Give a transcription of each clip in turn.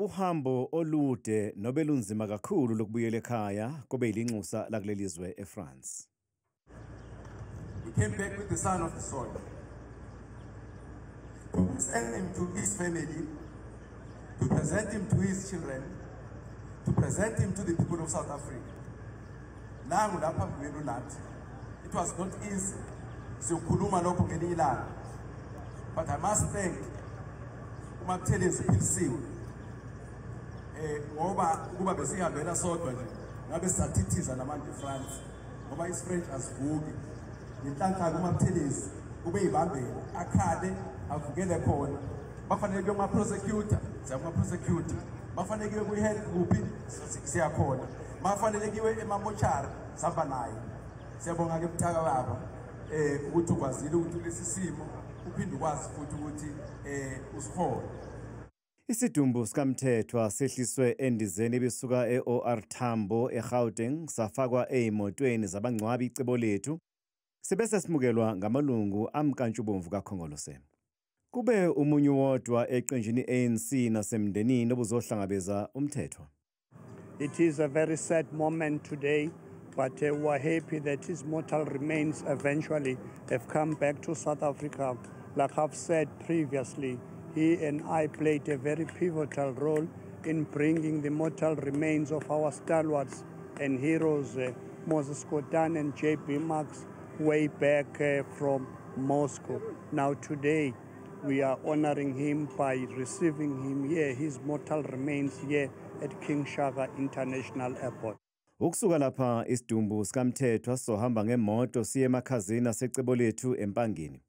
Uhambo olude nobelunzima kakhulu lokubuyela ekhaya kobe yilinxusa lakuleli zwe eFrance. He came back with the son of the soil. To send him to his family, to present him to his children, to present him to the people of South Africa. Nangu lapha kwenu nathi. It was not easy. Siyokhuluma lokho ngelinye ilanga. But I must thank uMaButhelezi Philisiwe. Ngoba ukuba besihambela sodwa nje ngabe sisathithiza namanje eFrance ngoba isiFrench asivuki. Ngenhlanhla kuMaButhelezi ube yibambela akhale avukele khona. Bafanele kuye kuma-prosecutor, siya kuma-prosecutor. Bafanele kuye kwi-health kuphi, siyakhona. Bafanele kuyiwe emamoshari, sihamba naye. Siyabonga ke mthaka baba ukuthi ukwazile ukuthi kulesi simo uphinde ukwazi futhi ukuthi usihole. Isidumbu sikaMthethwa sehliswe endizeni ebisuka e-OR Tambo eGauteng safakwa ezimotweni zabangcwabi Icebolethu sibe sesimukelwa ngamalungu amkantshubomvu kaKhongolose. Kube umunyu wodwa eqenjini ANC nasemndenini obuzohlangabeza uMthethwa. It is a very sad moment today, but we're happy that his mortal remains eventually have come back to South Africa. Like I've said previously, he and I played a very pivotal role in bringing the mortal remains of our stalwarts and heroes, Moses Kotane and J.B. Marks, way back from Moscow. Now today, we are honoring him by receiving him here, his mortal remains here at King Shaka International Airport. Ukusuka lapha isidumbu sikaMthethwa sizohamba ngemoto siye emakhazeni aseCebolethu eMpangeni.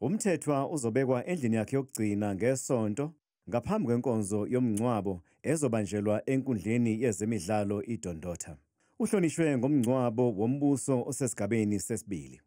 UMthethwa uzobekwa endlini yakhe yokugcina ngesonto ngaphambi kwenkonzo yomngcwabo ezobanjelwa enkundleni yezemidlalo iDondotha. Uhlonishwe ngomngcwabo wombuso osesigabeni sesibili.